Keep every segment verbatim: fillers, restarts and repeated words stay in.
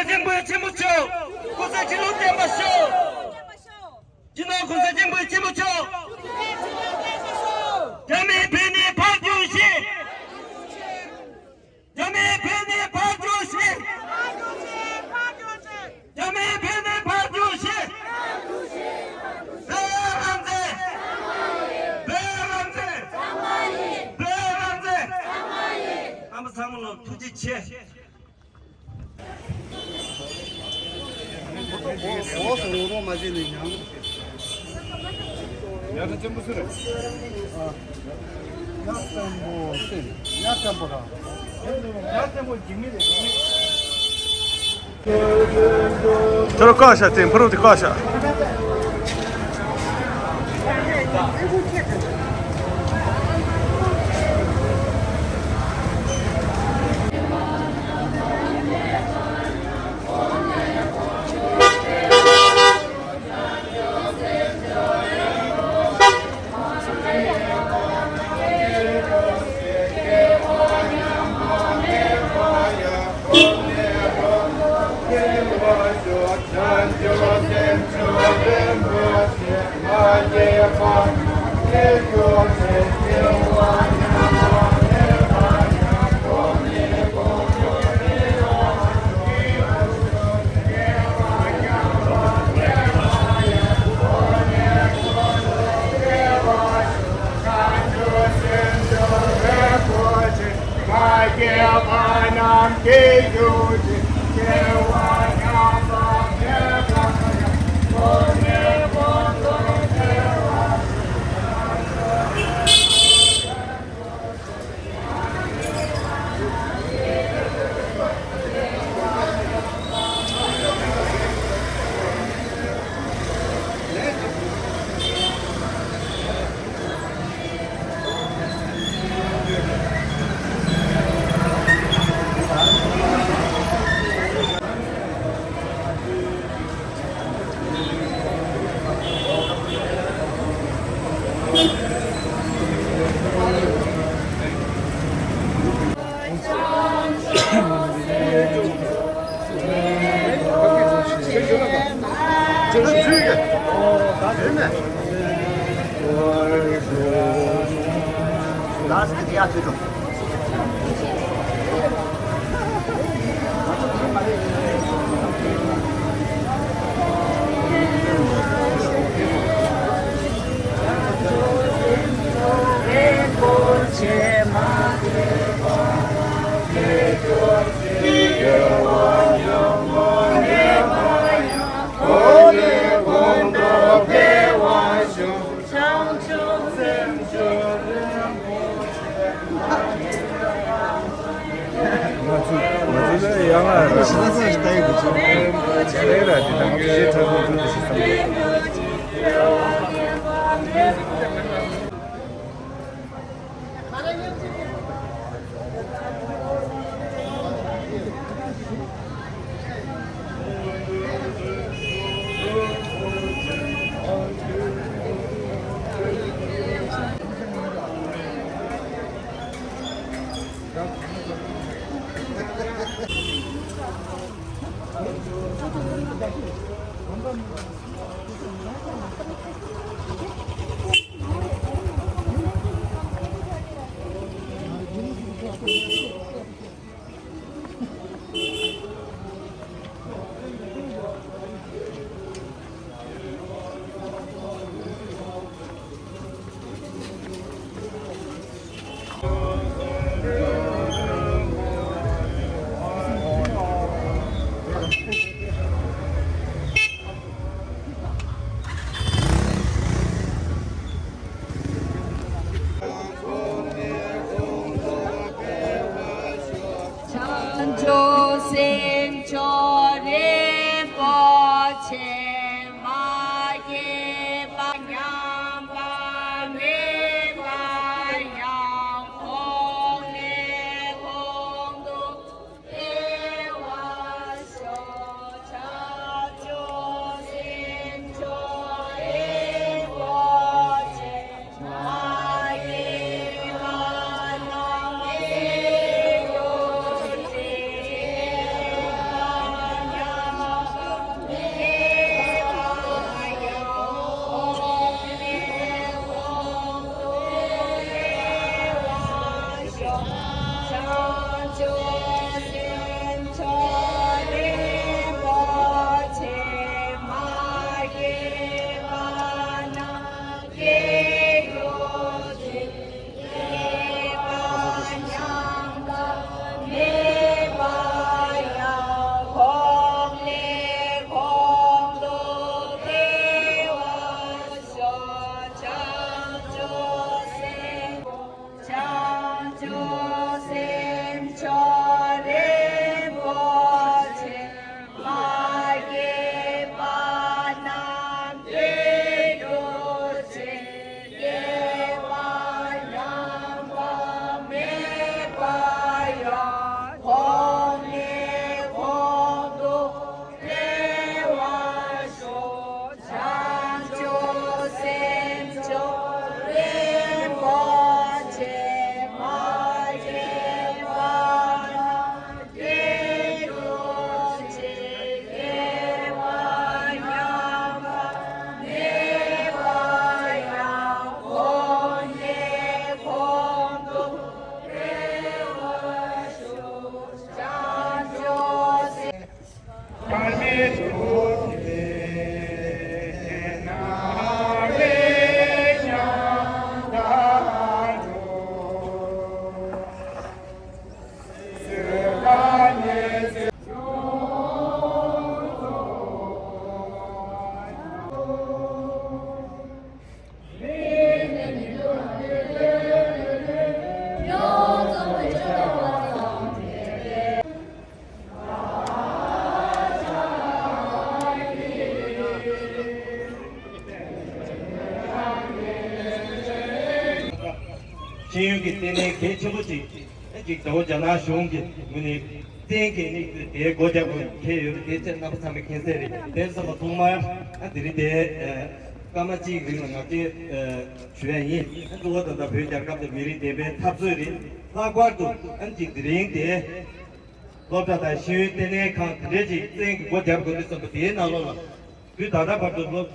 སྐྱབས་མགོན་ཆེན་པོ་མཆོག་སྐུ་ཚེ་ཁྲི་ལོ་བརྟན་པར་ཤོག་སྤྱི་ནོར་༸གོང་ས་༸སྐྱབས་མགོན་ཆེན་པོ་མཆོག་རྒྱ་མིའི་ཕན་གནས་འཕགས་གྱུར་ཅིག་རྒྱ་མིའི་ཕན་གནས་འཕགས་གྱུར་ཅིག་རྒྱ་མིའི་ཕན་གནས་འཕགས་གྱུར་ཅིག་བོད་རང་བཙན། བོད་རང་བཙན། བོད་རང་བཙན། རྣམ་པ་ཚང་མ་ལ་ཐུགས་རྗེ་ཆེ། འོག་སུ་རོགས་རོགས་མ་བྱས་ནས་ཉང་། ཡ་ད་བཙན་པོ་སུ་རེད། ཡ་བཙན་པོ་སུ་རེད། ཡ་བཙན་པོ་ར། ཡ་བཙན་པོ་འཇིགས་མེད་རེད་འཇིགས་མེད། ཁྱོད་རང་བཀག་ཤག་བཙན་ཕུ་རུ་དེ་བཀག་ཤག་ང་ཚོ་ང་ཚོ་ལ་ཡང་ང་རང་ཞིག་ལ་ས་ཞིག་ལྟ་ཡི་འདུག་ཅེས་ལས་ར་དེ་དང་ཞེ་ཁྲ་ཁུང་ཁུང་དུ་ཞིག་བསམ། བྱང་ཆུབ་སེམས་མཆོག་རིན་པོ་ཆེ་མ་སྐྱེས་པ་ཉམས་པ་མེད་པ་ཡང་གོང་ནས་གོང་དུ། ཤེས་ཡོན་གྱི་ལྟེ་གནས་གལ་ཆེན་པོ་ཅིག་ཅིག་དང་པོ་རྒྱ་ནག་གཞུང་གི་ངོས་ནས་བཙན་གྱིས་ནི་དེའི་སྒོ་རྒྱབ་དགོས་འཁེལ་ཡོད་རེད། དེ་ཚེ་རྣམ་པ་ཚང་མས་མཁྱེན་གསལ་རེད། དེ་ཙམ་པ་ཐོག་མར་ཨ་དེ་རིང་དེ་སྐར་མ་གཅིག་རིང་ལ་ངག་བཅད་ཞུ་ཡ་ཡིན། གཙོ་བོ་ད་ལྟ་བོད་རྒྱལ་ཁབ་དང་མི་རིགས་བདེན་པའི་འཐབ་རྩོད་རེད། ལྷག་པར་དུ་ཨ་ཅིག་དེ་རིང་དེ་སློབ་གྲྭ་དང་ཤེས་ཡོན་ལྟེ་གནས་ཁང་དེ་འདྲས་ཅིག་བཙན་གྱི་སྒོ་རྒྱབ་དགོས་དུས་ཙམ་པ་དེའི་ནང་ལོགས་ལ་དུས་ད་ལྟ་བར་དུ་སློབ་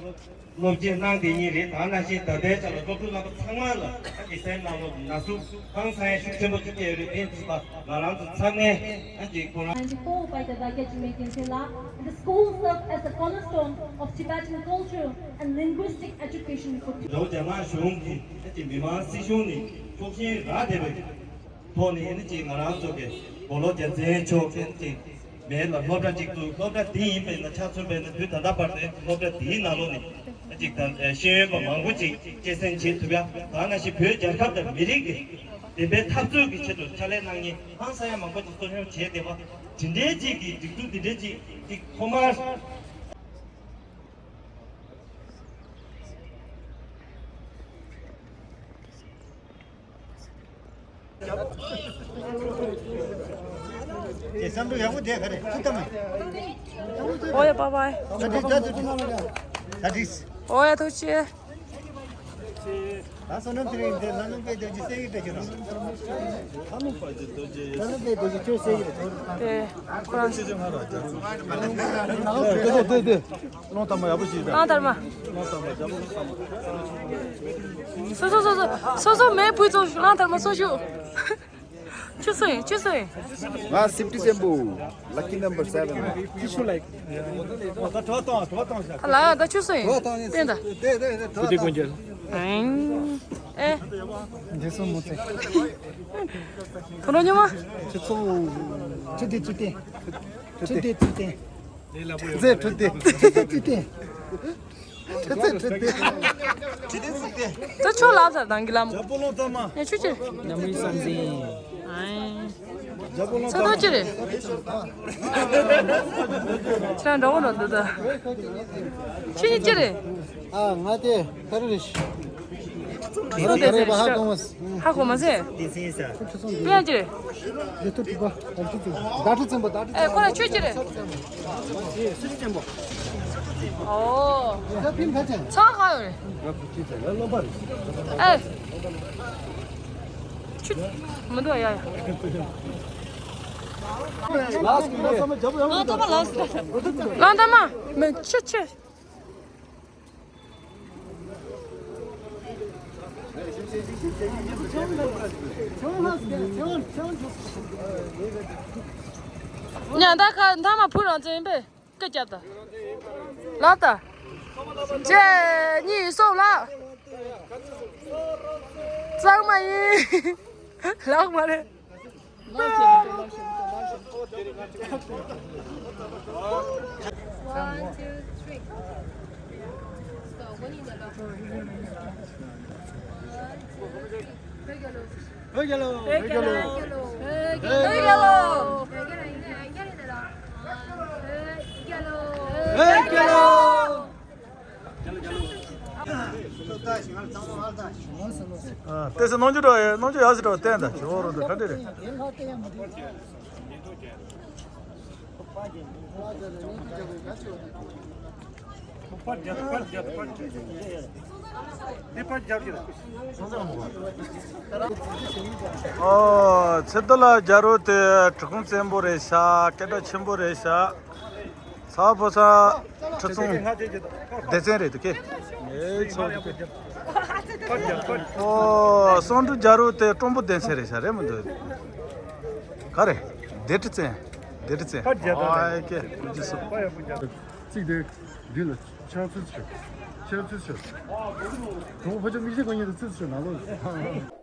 སློབ་སྦྱོང་གནང་བསྡད་མཁན་རེད། ད་ནང་བཞིན་ད་ལྟའི་ཆ་ལ་སློབ་ཕྲུག་རྣམ་པ་ཚང་མ་ལ་ཨ་ཅིག་སེམས་ནང་ལོགས་ན་ཟུག་ཧང་སང་ཡ་ཤུགས་ཆེན་པོ་ཅིག་སྐྱེས་ཡོད་རེད། དེ་ཚོ་ང་རང་ཚོ་ཚང་མས་ཨ་ཅིག་ཁོ་རང་། And before Paita Dakya Jime Gyaltshen la, the school served as a cornerstone of Tibetan culture and linguistic education for two. རྒྱ་ནག་གཞུང་གིས་ཨ་ཅིག་མི་དམངས་སྲིད་གཞུང་ནས་ཕྱོགས་ཞེན་རག་བསྡད་པའི་ཐོག་ནས་ཨ་ནི་ཅིག་ང་རང་ཚོ་གི་མགོ་ལོག་རྒྱལ་མཚན་མཆོག་གི་ཅིག་མེད་ལ་སློབ་གྲྭ་གཅིག་བཙུགས། སློབ་གྲྭ་འདི་ཡིན་པས་ན་ཆ་མཚོན་པས་ན་དུས་ད་ལྟ་བར་དུ་སློབ་གྲྭ་འདིའི་ནང་ལོགས་ནས་ཅིག་དང་ཤེས་ཡོན་པ་མང་པོ་ཅིག་སྐྱེད་སྲིང་བྱེད་ཐུབ་ཡ། ད་ནང་བཞིན་བོད་རྒྱལ་ཁབ་དང་མི་རིགས་ཀྱི་བདེན་པའི་འཐབ་རྩོད་ཀྱི་ཆེད་དུ་ཕྱག་ལས་གནང་མཁན་ཧང་སང་ཡ་མང་པོ་ཅིག་གསོ་སྐྱོང་བྱས་བསྡད་པ་འདི་འདྲའི་ཅིག་གི་སྒྲིག་འཛུགས་འདི་འདྲའི་ཅིག་ཅིག་ཐོག་མར། དེ་བསམ་བློ་ཡག་པོ་བསྡད་ག་རེ་ཅི་ལྟ་མེད། ཨོ་ཡ་པ་པ། ད་དྲིས་ད་དྲིས། ད་དྲིས། ཨོ་ཡ་ཐུགས་རྗེ་ཆེ། ད་བསོད་ནམས་དེ་རིང་འདི་ལྷ་ནུབ་པའི་རྡོ་རྗེ་གསེར་གྱི་རྡོ་རྗེ་རང་། ལྷ་ནུབ་པའི་རྡོ་རྗེ་ཁྱོད་གསེར་གྱི་རྡོ་རྗེ། དེ་ཁོ་རང་། དེ་དེ་དེ། ལོང་ཐ་མ་ཡག་པོ་ཞིག་རེད། ལོང་ཐ་མ། ལོང་ཐ་མ་ཡག་པོ་ལོང་ཐ་མ། སོ་སོ་སོ་སོ་སོ་སོ་མེ་བུས་ཚོ་ལོང་ཐ་མ་སོ་ཞུ། ཆུ་སོ་ཡིན་ཆུ་སོ་ཡིན། ང་སིབ་ཏི་ཅན་པོ། Lucky number seven. ཨ་ལ་ད་ཆུ་སོ་ཡིན། བསྟན་ད། བུ་དེ་ཀུན་རྒྱལ། ཨེ། འདི་སོ་མོ་ཚེ། ཁོ་རང་ཉོ་མ། ཆུ་ཚོད། ཆུ་དེ་ཆུ་དེ། ཁྲི་ལྡེ་ཁྲི་ལྡེ། ཁྲི་ལྡེ་ཁྲི་ལྡེ། ཁྲི་ལྡེ་ཁྲི་ལྡེ། ཁྲི་ལྡེ་ཁྲི་ལྡེ། ད་ཆོ་ལབ་ཚར་དང་གི་ལམ། ཡ་ཆུ་ཆེ། ནམ་རི་སང་ཟིན། ཚ་ཐོ་ཅི་རེད། ཁྱེད་རང་འདྲ་བོ་འགྲོ་འདུག་ད། ཁྱེད་ཅི་རེད། ཨ་ང་དེ་ད་རེ་རེ་ཤི། ཁྱེད་ཚོ་དེ་ཚོ་ཧ་གོ་མ་སོང་། ཧ་གོ་མ་སོང་། དེ་ཚིན་ས། དེ་ཡང་ཅི་རེད། དེ་ཐུབ་ཐུབ་པ་ད་ཁྲི་ཚིན་པོ་ད་ཁྲི་ཚིན་པོ། ཨེ་ཁོ་ལ་ཆོས་ཅི་རེད། ཨོ། ད་ཕིན་ཕ་ཅན། ཚང་ཁ་ཡོད་རེད། ཨེ། ཆུ། མི་འདུག་ཡ་ཡ། ལང་ཐ་མ་ལང་ཐ་མ། མི་ཆུ་ཆུ། ཉ་ད་ཁ་མཐའ་མ་བུ་རང་བཙན་ཡིན་པས་སྐད་རྒྱབ་ད། ལབ་ད། གཅིག་གཉིས་གསུམ་ལབ། གཙང་མ་ཡིན། ལགས་མ་རེད། One, two, three. Let's go. One in the left. One, two, three. བོད་རྒྱལ་ལོ། བོད་རྒྱལ་ལོ། བོད་རྒྱལ་ལོ། བོད་རྒྱལ་ལོ། བོད་རྒྱལ་ལོ། ཨ། ཏེ་སི་ནོང་ཆུ་འགྲོ་ཡ། ནོང་ཆུ་ཡག་སི་འགྲོ་བསྟན་ད་ཇོ་རོ་འདི་ག་འདྲ་རེད། ཨོ། ཚེ་རྡོ་ལ་རྒྱལ་རོ་དེ་གྲི་གུམ་བཙན་པོ་རེད་ཤག་སྐད་གྲགས་ཆེན་པོ་རེད་ཤག་ཚ་བོ་ཚ་ཁྲི་སྲོང་ལྡེ་བཙན་རེད་འདུག་གས། ཨེ་ཚོ་འདུག་གས། ཨོ། སོང་འབྲུག་རྒྱལ་རོ་དེ་སྤྲང་པོ་ལྡེ་བཙན་རེད་ཤག་རེད་མི་འདུག་ག་རེ། ལྡེ་ཁྲི་བཙན། ལྡེ་ཁྲི་བཙན། ཨ་ཀེ་ཀུ་ཅི་སོ། ཚིག་དེ་འདི་ལ་ཆང་ཚིག་ཆོད། ཆང་ཚིག་ཆོད། གྲོང་ཕ་ཆོ་མིག་ཤེལ་གོན་ཉིན་དུ་ཚིག་ཆོད་ནང་ལོགས།